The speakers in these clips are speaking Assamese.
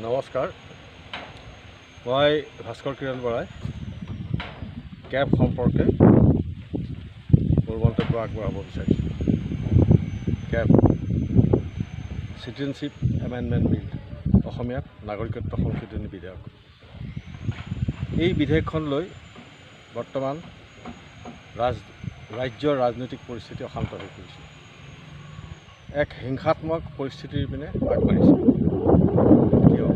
নমস্কাৰ, মই ভাস্কৰ কিৰণ বৰাই কেব সম্পৰ্কে মোৰ মন্তব্য আগবঢ়াব বিচাৰিছোঁ। কেব চিটিজেনশ্বিপ এমেণ্ডমেণ্ট বিল, অসমীয়াত নাগৰিকত্ব সংশোধনী বিধেয়ক। এই বিধেয়কখন লৈ বৰ্তমান ৰাজ্যৰ ৰাজনৈতিক পৰিস্থিতি অশান্ত হৈ পৰিছে, এক হিংসাত্মক পৰিস্থিতিৰ পিনে আগবাঢ়িছে। কিয়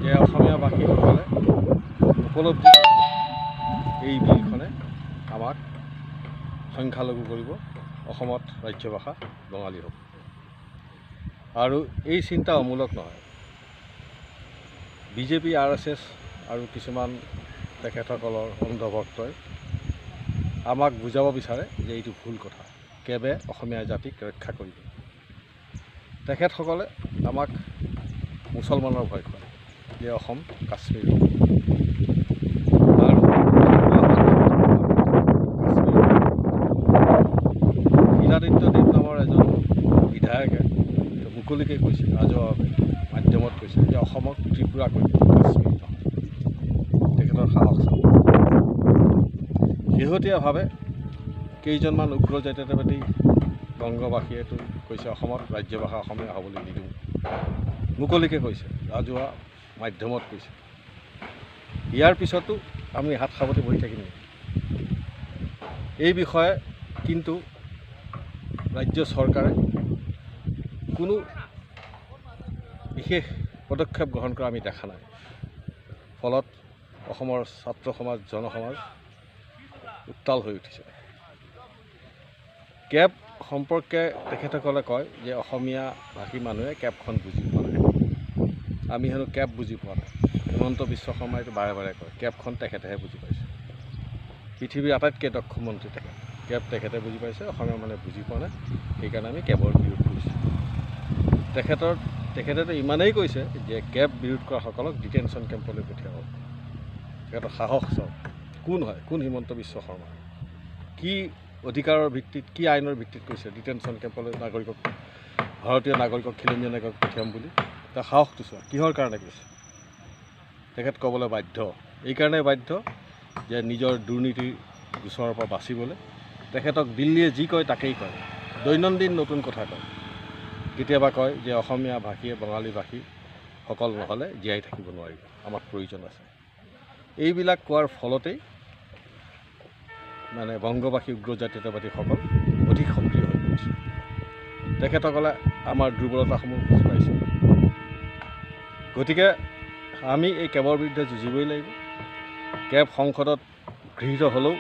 যে অসমীয়াবাসীসকলে উপলব্ধি এই বিলখনে আমাক সংখ্যালঘু কৰিব, অসমত ৰাজ্যভাষা বঙালী হ'ব। আৰু এই চিন্তা অমূলক নহয়। বিজেপি, আৰ এছ এছ আৰু কিছুমান তেখেতসকলৰ অন্ধভক্তই আমাক বুজাব বিচাৰে যে এইটো ভুল কথা, কেবে অসমীয়া জাতিক ৰক্ষা কৰিব। তেখেতসকলে আমাক মুছলমানৰ ভয় খুৱায় যে অসম কাশ্মীৰ হ'ব। আৰু কাশ্মীৰ শিলাদিত্য দেৱ নামৰ এজন বিধায়কে মুকলিকৈ কৈছে, ৰাজহুৱাভাৱে মাধ্যমত কৈছে যে অসমক ত্ৰিপুৰা কৰিব, কাশ্মীৰ নহয়। তেখেতৰ সাহস চাব। শেহতীয়াভাৱে কেইজনমান উগ্ৰ জাতীয়তাবাদী বংগবাসীয়েতো কৈছে অসমত ৰাজ্যভাষা অসমীয়া হ'বলৈ নিদিওঁ, মুকলিকৈ কৈছে, ৰাজহুৱা মাধ্যমত কৈছে। ইয়াৰ পিছতো আমি হাত সাৱটি বহি থাকিম নেকি? এই বিষয়ে কিন্তু ৰাজ্য চৰকাৰে কোনো বিশেষ পদক্ষেপ গ্ৰহণ কৰা আমি দেখা নাই। ফলত অসমৰ ছাত্ৰ সমাজ, জনসমাজ উত্তাল হৈ উঠিছে। কেব সম্পৰ্কে তেখেতসকলে কয় যে অসমীয়া ভাষী মানুহে কেবখন বুজি পোৱা নাই, আমি হেনো কেব বুজি পোৱা নাই। হিমন্ত বিশ্ব শৰ্মাই এইটো বাৰে বাৰে কয়, কেবখন তেখেতেহে বুজি পাইছে। পৃথিৱীৰ আটাইতকৈ দক্ষ মন্ত্ৰী তেখেত, কেব তেখেতে বুজি পাইছে, অসমীয়া মানুহে বুজি পোৱা নাই, সেইকাৰণে আমি কেবৰ বিৰোধ কৰিছোঁ। তেখেতেতো ইমানেই কৈছে যে কেব বিৰোধ কৰাসকলক ডিটেনশ্যন কেম্পলৈ পঠিয়াব। তেখেতৰ সাহস চাওক, কোন হয়, কোন হিমন্ত বিশ্ব শৰ্মা, কি অধিকাৰৰ ভিত্তিত, কি আইনৰ ভিত্তিত কৈছে ডিটেনশ্যন কেম্পলৈ নাগৰিকক, ভাৰতীয় নাগৰিকক, খিলঞ্জীয়া নাগৰিকক পঠিয়াম বুলি। তাৰ সাহসটো চোৱা, কিহৰ কাৰণে কৈছে। তেখেত ক'বলৈ বাধ্য, এইকাৰণেই বাধ্য যে নিজৰ দুৰ্নীতিৰ গোচৰৰ পৰা বাচিবলৈ তেখেতক দিল্লীয়ে যি কয় তাকেই কয়, দৈনন্দিন নতুন কথা কয়। কেতিয়াবা কয় যে অসমীয়া ভাষীয়ে বঙালী ভাষীসকল নহ'লে জীয়াই থাকিব নোৱাৰিব, আমাক প্ৰয়োজন আছে। এইবিলাক কোৱাৰ ফলতেই মানে বংগবাসী উগ্ৰ জাতীয়তাবাদীসকল অধিক সক্ৰিয় হৈ পৰিছে। তেখেতসকলে আমাৰ দুৰ্বলতাসমূহ বুজি পাইছে। গতিকে আমি এই কেবৰ বিৰুদ্ধে যুঁজিবই লাগিব। কেব সংসদত গৃহীত হ'লেও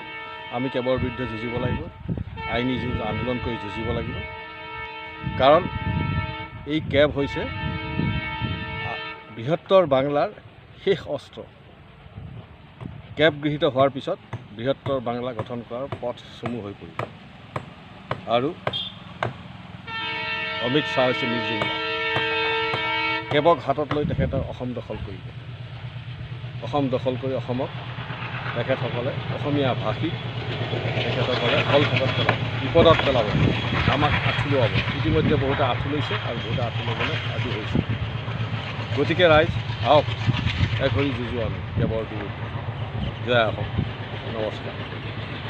আমি কেবৰ বিৰুদ্ধে যুঁজিব লাগিব, আইনী যুঁজ আন্দোলন কৰি যুঁজিব লাগিব। কাৰণ এই কেব হৈছে বৃহত্তৰ বাংলাৰ শেষ অস্ত্ৰ। কেব গৃহীত হোৱাৰ পিছত বৃহত্তৰ বাংলা গঠন কৰাৰ পথ চমু হৈ পৰিব। আৰু অমিত শ্বাহ হৈছে মিৰ্জুমলা। কেবক হাতত লৈ তেখেতে অসম দখল কৰিব। অসম দখল কৰি অসমক তেখেতসকলে, অসমীয়া ভাষীক তেখেতসকলে ফলফলত পেলাব, বিপদত পেলাব, আমাক আঁঠু লোৱাব। ইতিমধ্যে বহুতে আঁঠু লৈছে আৰু বহুতে আঁঠু ল'বলৈ সাজু হৈছে। গতিকে ৰাইজ আহক, এক হৈ যুঁজো আমি কেবৰ বিৰুদ্ধে। জয় অসম। নমস্কাৰ।